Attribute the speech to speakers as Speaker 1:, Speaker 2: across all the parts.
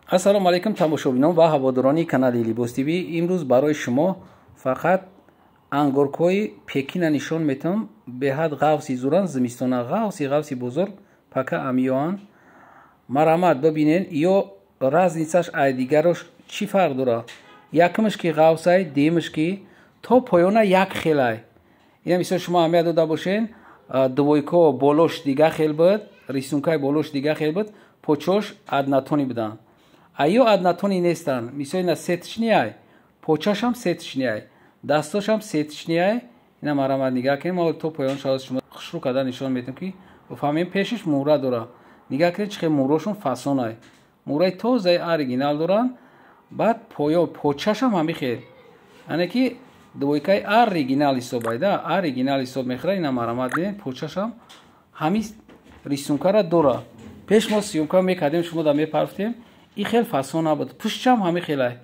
Speaker 1: Ассалому алайкум, тамошобинон ва ҳаводорони канали Либос ТВ. Имрӯз барои шумо фақат ангоркҳои Пекина нишон метавам. Беҳад ғафси зуран, зимистона ғафси бозор пака амиёан. Марҳамат, бибинен, ё разницаш ай дигарош чӣ фарқ дора? Якумш ки ғафсай, дуюмш ки то поёна як хелай. Ина мисол шумо аҳамият дода бошен, двойко болош дига хел буд, рисункаи болош дига хел буд, почош однотонный буданд. Аю однотонный нестанд. Мисол ина сеточный ай, почашам сеточный ай, дастошам сеточный ай. Ина марҳамат, нигаҳ кунед, ма то поён шавад шумо хушрӯ карда нишон метам, ки бифаҳмем. Пешиш муҳра дора. Нигаҳ кунед, чӣ хел муҳрошон фасон ай, муҳраи тозаи оригинал доранд. Баъд поё почашам ҳами хел, яъне ки двойкаи оригинал ҳисоб айда, оригинал ҳисоб мехӯрад. Ина марҳамат, бинед, почашам ҳами рисункара дора. Пеш мо съёмка мекардем, шумо да мепарфтем, и хел фасон набуд. Пуштчам ҳами хелай.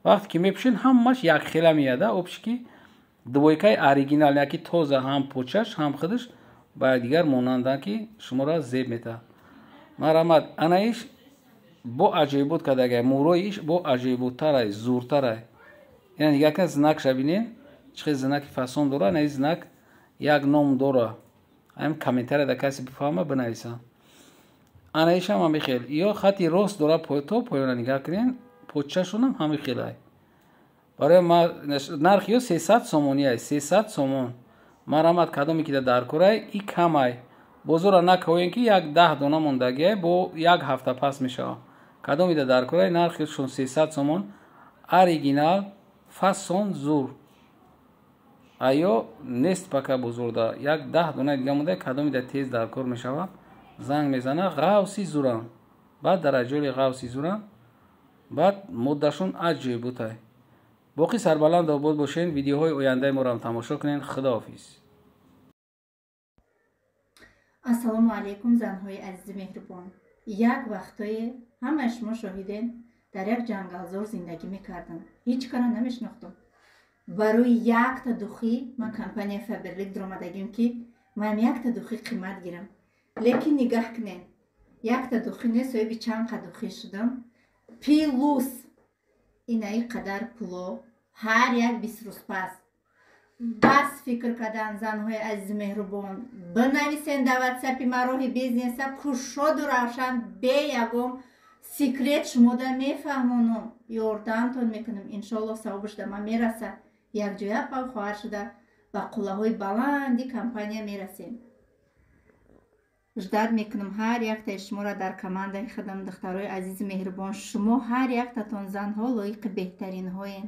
Speaker 1: Вақте ки мепӯшед, ҳамаш якхела меяда. Общий ки двойкаи оригинал, яки тоза, ҳам почаш, ҳам худаш ба якдигар монанданд, ки шуморо зеб метаҳад. Марҳамат, анаиш бо аҷоибот кардагай, муҳрои иш бо аҷоиботтарай, зуртарай. Ина нигаҳ кунед, знакша бинед, чӣ хел знаки фасон дора. Ана знак як ном дора, ҳам комментария да касе бифаҳма, бинависам. Анаишам ҳами хел, ё хати рост дора то поёна. Нигаҳ кунед, почашонам ҳами хелай. Барои нархи ё 300 сомонӣ ай, 300 сомон. Марҳамат, кадоме ки дар корай, и камай, бозора накавоем, ки як 10 дона мондагиай, бо як ҳафта пас мешавад. Кадоме дар корай, нархишон 300 сомон, оригинал, фасон, зур. Аё нест пока бозорда, як 10 дона дига монда. Кадоме да тез дар кор мешавад, занг мезана. Ғавси зурам, баъд дараҷоли ғавси зурам, баъд моддашон аҷоиботай. Боқӣ сарбаланд, обод бошен. Видеоҳои ояндаи моро тамошо кунед. Худоҳофиз.
Speaker 2: Ассалому алайкум, занҳои азизи меҳрубон. Як вақтое, ҳамаи шумо шоҳиден, дар як ҷангалзор зиндагӣ мекардам, ҳеҷ кара намешинохтам. Барои якта духӣ ман компания Фаберлик дуромадагим, ки манам якта духӣ қимат гирам. Лекин нигаҳ кунед, якта духӣ не, соҳиби чанд қа духӣ шудам. Плюс инаи қадар пуло ҳар як 20 рӯз пас. Бас фикр кардан, занҳои азизи меҳрубон, бинависен дар ватсапи ма, роҳи бизнеса кушоду равшан, бе ягон секрет шумода мефаҳмонам, ёрдамтон мекунам. Иншоалло, савобаш да ман мераса. Якҷоя пав хоҳар шуда, ба қуллаҳои баланди компания мерасем. Ждать мекунам ҳар яктаи шуморо дар командаи худам. Духтарои азизи меҳрубон, шумо ҳар яктатон, занҳо, лоиқи беҳтаринҳоен.